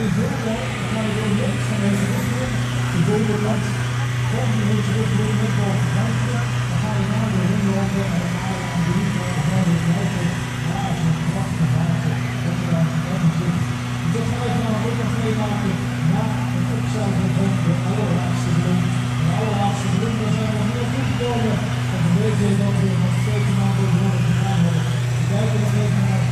is heel mooi. Dan ga je door links van deze wipbron. De donderkant. Van die deze wipbron net boven 50. Dan ga je naar de ring lopen en dan ga je aan de linkerkant van de kijken. Daar is een prachtige vaartje. Dat er aan het zit. Dus dat ga je vanavond ook nog meemaken na het opzuigen van de allerlaatste ballon. De allerlaatste ballon, daar zijn we nog niet aan toegekomen. Want we weten dat we nog twee maanden ballonnen te gaan hebben. We kijken nog even naar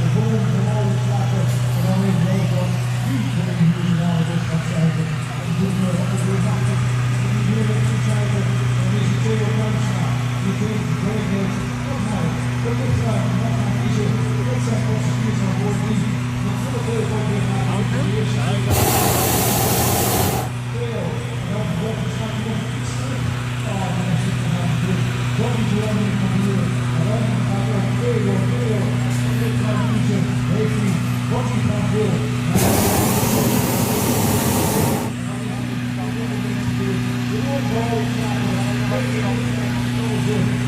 de volgende van alle slagen. En dan weten we ook dat wie van de hier vanavond op gaat zuigen. Dat doen we op de 80. En die hier op gaat zuigen. En dan is het Theo Tuinstra. Die denkt heeft dat hij de luchtruim mag gaan kiezen. Dat zijn passagiers aan boord die nog voor de ook weer naar de eerste. Theo, en dan vervolgens gaat hij nog iets terug. Oh, en dan zit hij aan terug. Dat is lang niet van hier. En dan gaat ook Theo, Theo, de luchtruim kiezen. Heeft hij wat hij graag wil. De Noordpool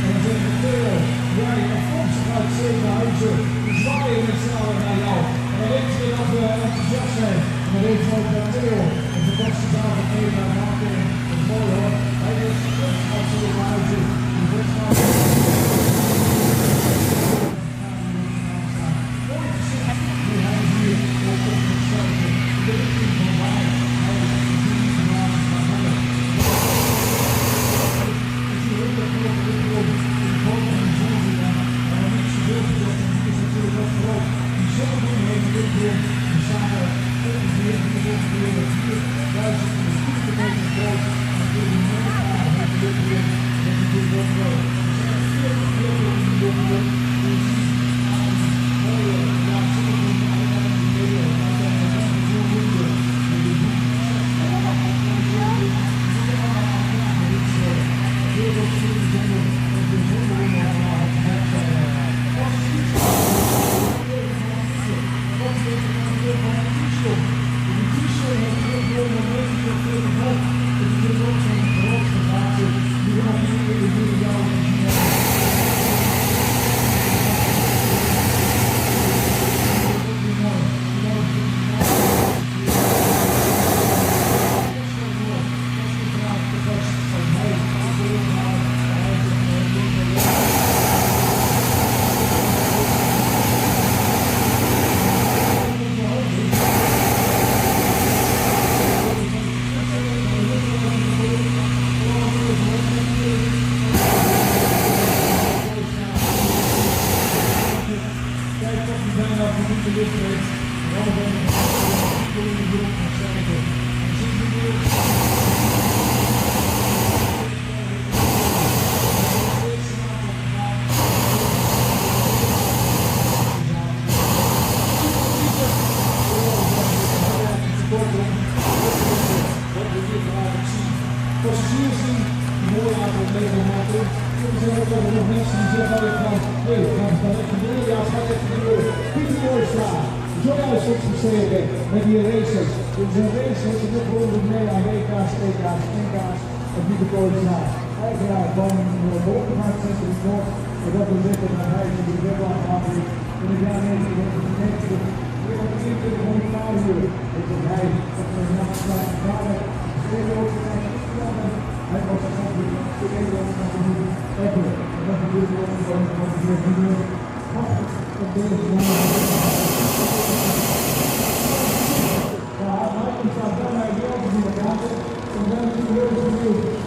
En dan zegt Theo, jij afkomstig uit Zevenhuizen, we zwaaien met z'n allen naar jou. En dan weten we dat we enthousiast zijn. En dan weten we ook dat Theo een fantastische avond mee gaat maken. Dat is mooi hoor. Hij is terug uit Zevenhuizen. Die wedstrijd. Mooi gezicht hoe hij hier op komt zuigen. In de richting van waar hij de vanavond gaat hebben. Is die hele grote wipbron in de vorm van een zonnebloem. Maar nog niet zoveel gezegd, want die is natuurlijk ook groot. Die zonnebloem heeft de wipbron. Die samen ongeveer, die is ongeveer 4000 kubieke meter groot. En natuurlijk 9 heeft de wipbron. Dat is natuurlijk ook groot. Er zijn 40 vleugels in die wipbron. En je ziet aan die mooie, ja, zonnebloem aan de kant van de wereld. Dat zijn de zonnebloemen. De bloem die moeten allemaal aan elkaar gericht worden. Heel veel bijzonder dat de zonnebloemen allemaal het zijn. Passagiers wat weet ik nou weer van de T-shirt? De T-shirt heeft wipbron nog 49 hoog. Het is natuurlijk ook zo'n groot gevaarte die we nog niet eerder hier in jou gezien hebben. Dat is ook weer mooi. En dan is het Dat is vanavond de gast als hij de ballon haalt. En hij zegt, Kijk of hij bijna voldoende lucht heeft. En allebei de in de grond gaan zuigen. En zien we weer. Wat we hier vanavond zien. Passagiers die een mooi aantal mee wil maken. Er zijn ook nog mensen die zeggen van, hé, hey, het gaat echt gebeuren? Ja, het gaat echt gebeuren. Pieter Kooistra, zojuist opgestegen met die races. Dit is een race, heeft hij nog mee aan WK's, EK's, NK's. En Pieter Kooistra, eigenaar van het Bolkenvaartcentrum Noord. En dat wil zeggen dat hij de webbaan gehad heeft in het jaar 1990. Meer dan 2300 uur heeft dat hij op zijn nachtslaat vader geschreven ook zijn Hij was de Nederlandse kampioen ever. En dat gebeurt ook gewoon van de junior. Prachtig op deze Ja, Michael staat bijna ideaal in de gaten. En ben natuurlijk heel erg benieuwd.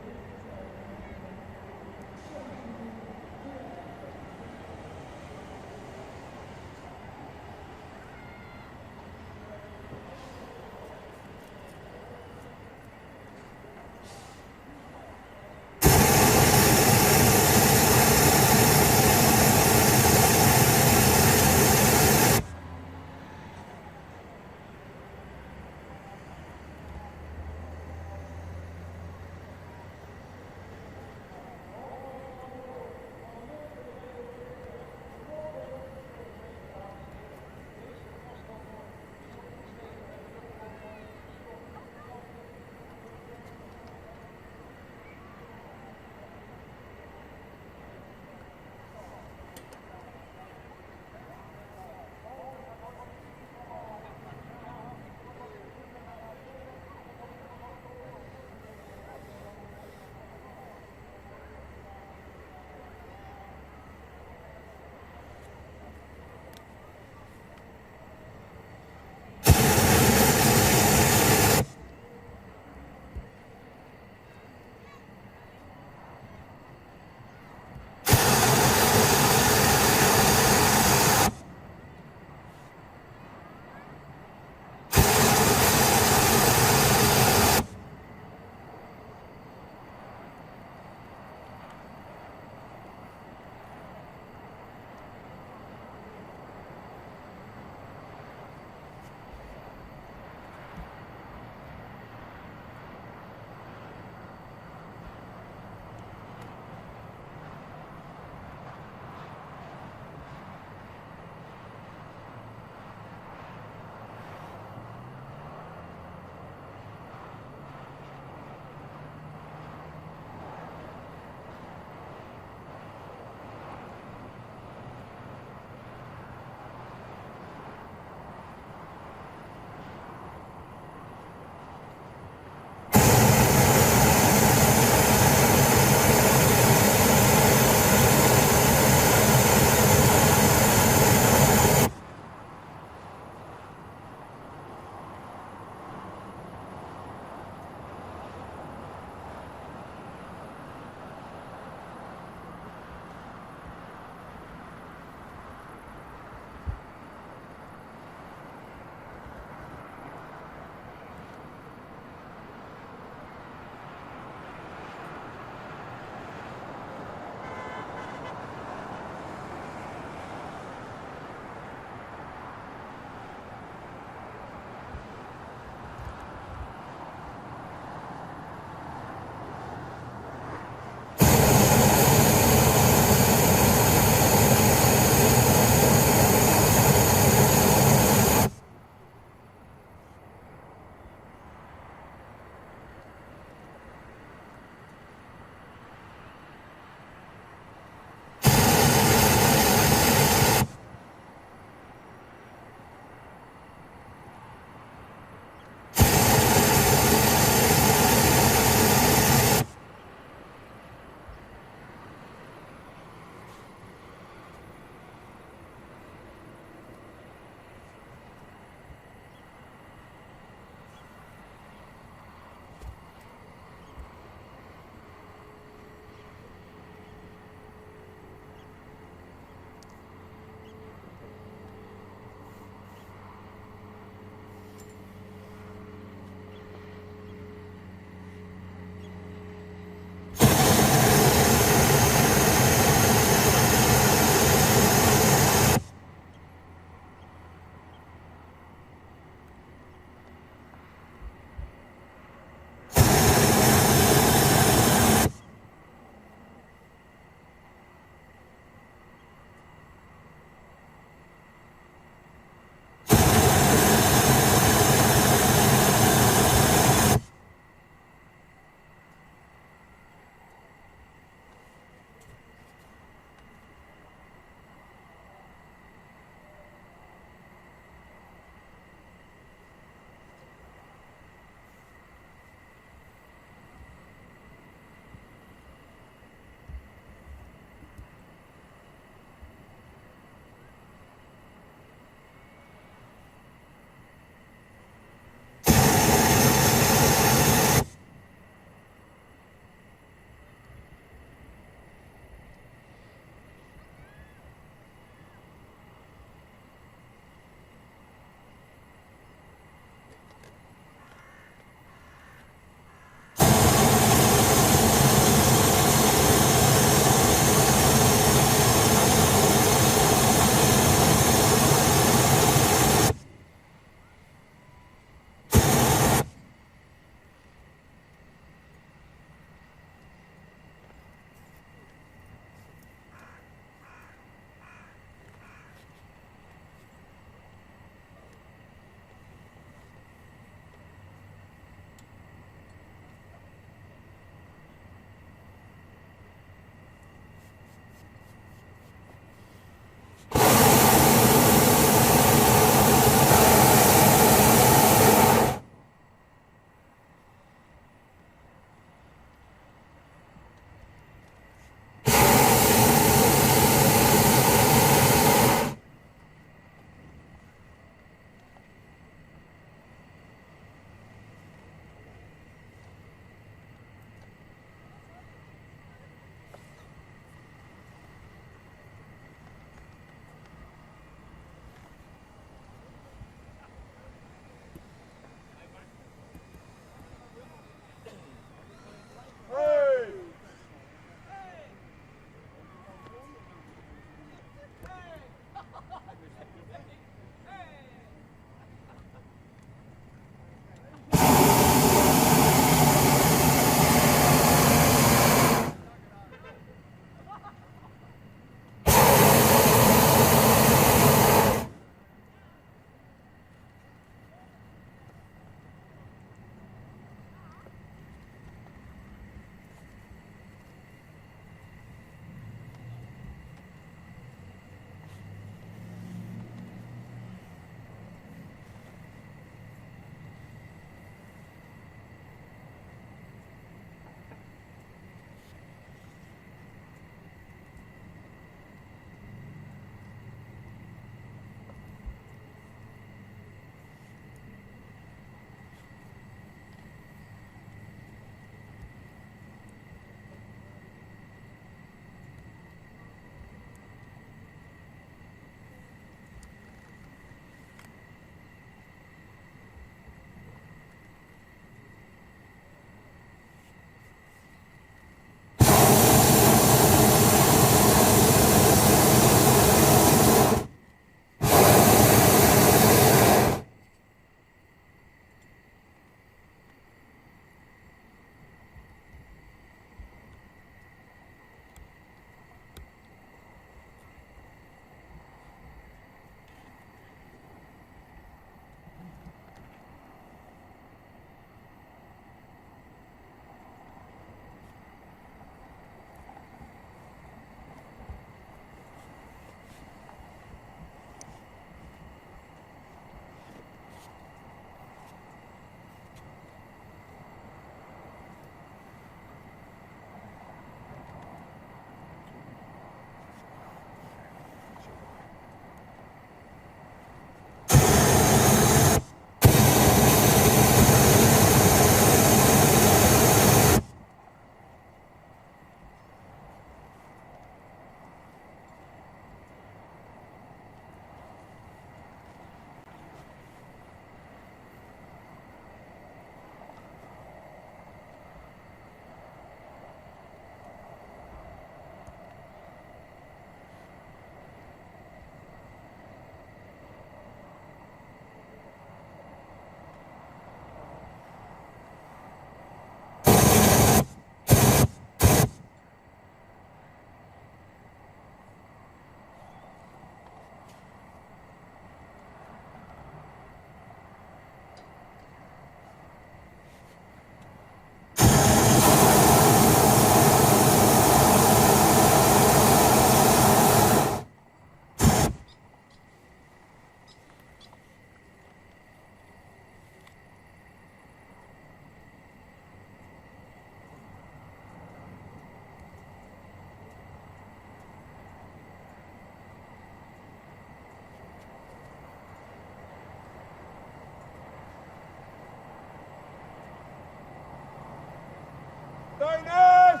Steiners!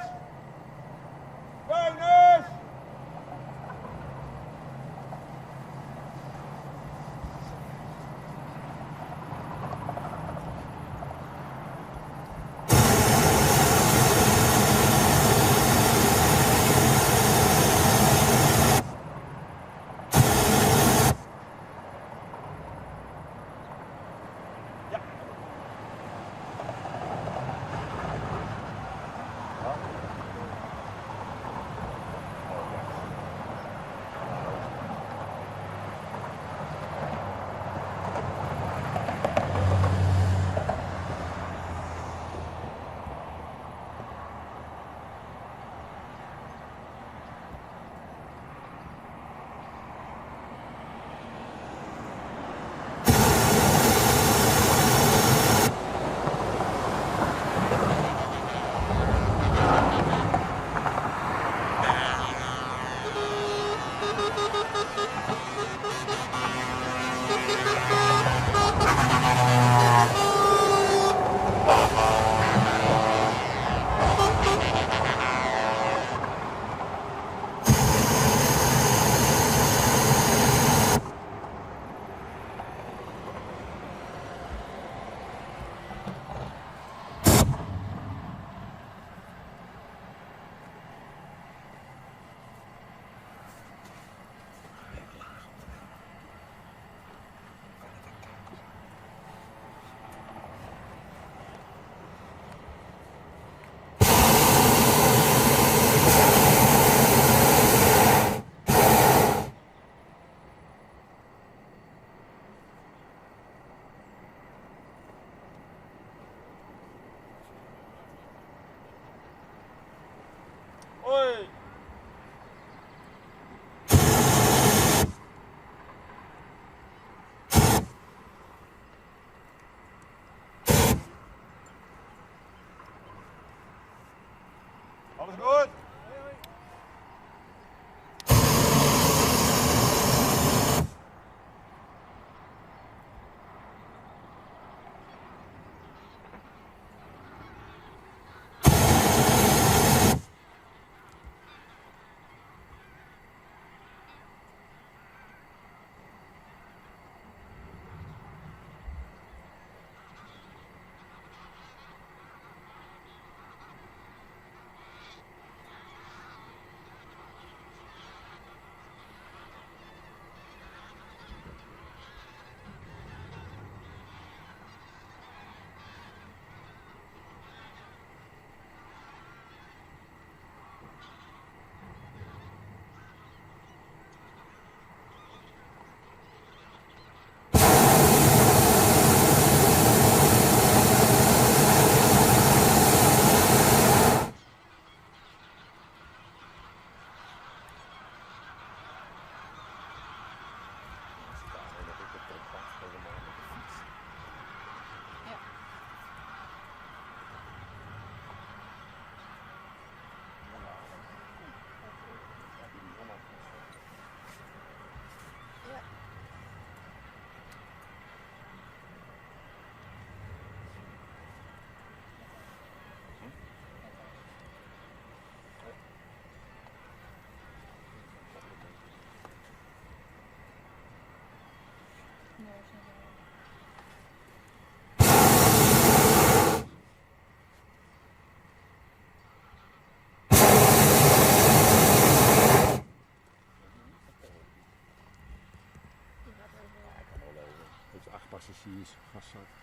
Steiners! Hoi! Alles goed? Passagiers, gas zat.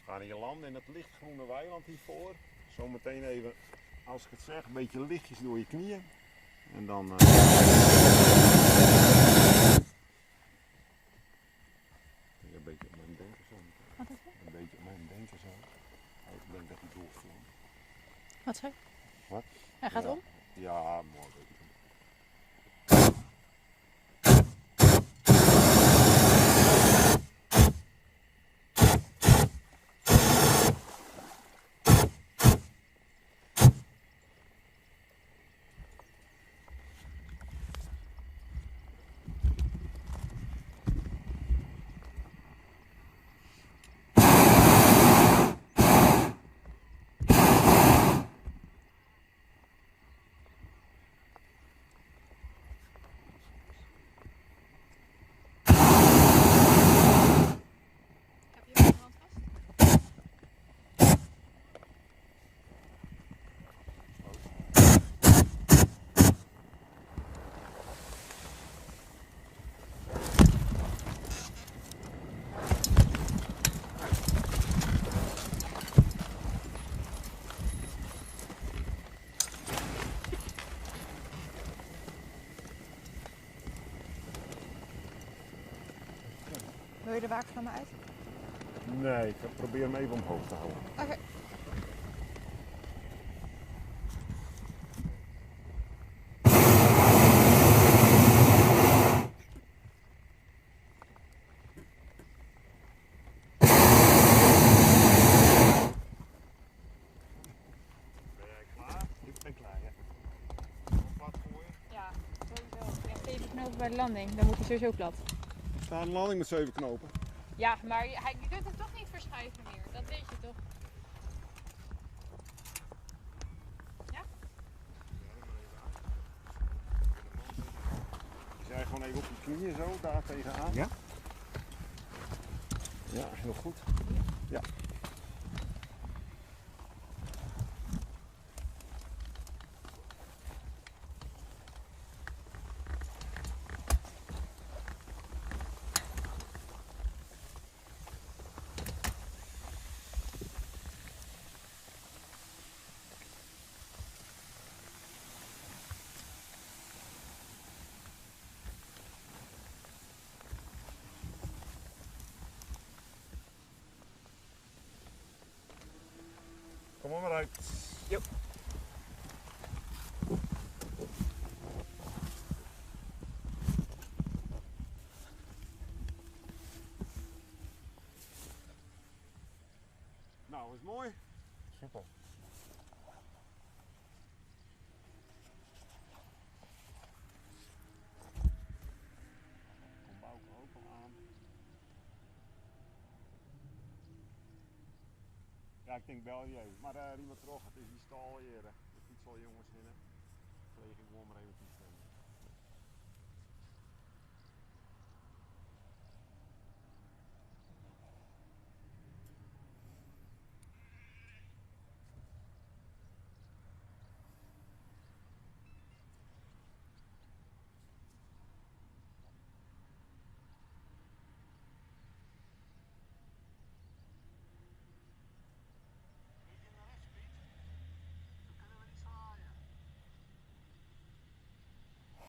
We gaan hier landen in het lichtgroene weiland hiervoor. Zometeen even, als ik het zeg, een beetje lichtjes door je knieën. En dan. Een beetje om hem denken zo. Wat is het? Een beetje om hem denken zo. Ik denk dat hij doorvloog. Wat zei je? Wat? Hij gaat Ja. om? Ja, mooi. Weet ik. Heb je mijn hand vast? Wil je de waakvlammen uit? Nee, ik probeer hem even omhoog te houden. Oké. Ben jij klaar? Ik ben klaar, ja. Plat gooien? Ja, sowieso. Ja, 7 knopen bij de landing. Dan moet hij sowieso plat. Er staat een landing met 7 knopen. Ja, maar je kunt hem toch niet verschuiven meer. Dat weet je toch? Ja? Jij gewoon even op je knieën zo, daar tegenaan. Ja? Ja, heel goed. Ja. Kom maar uit. Jop. Nou, is mooi. Super. Komt Bouke ook al aan. Ja, ik denk bel je even. Maar riem maar terug, het is die stal hier. De fiets al jongens in. Kreeg ik gewoon maar even.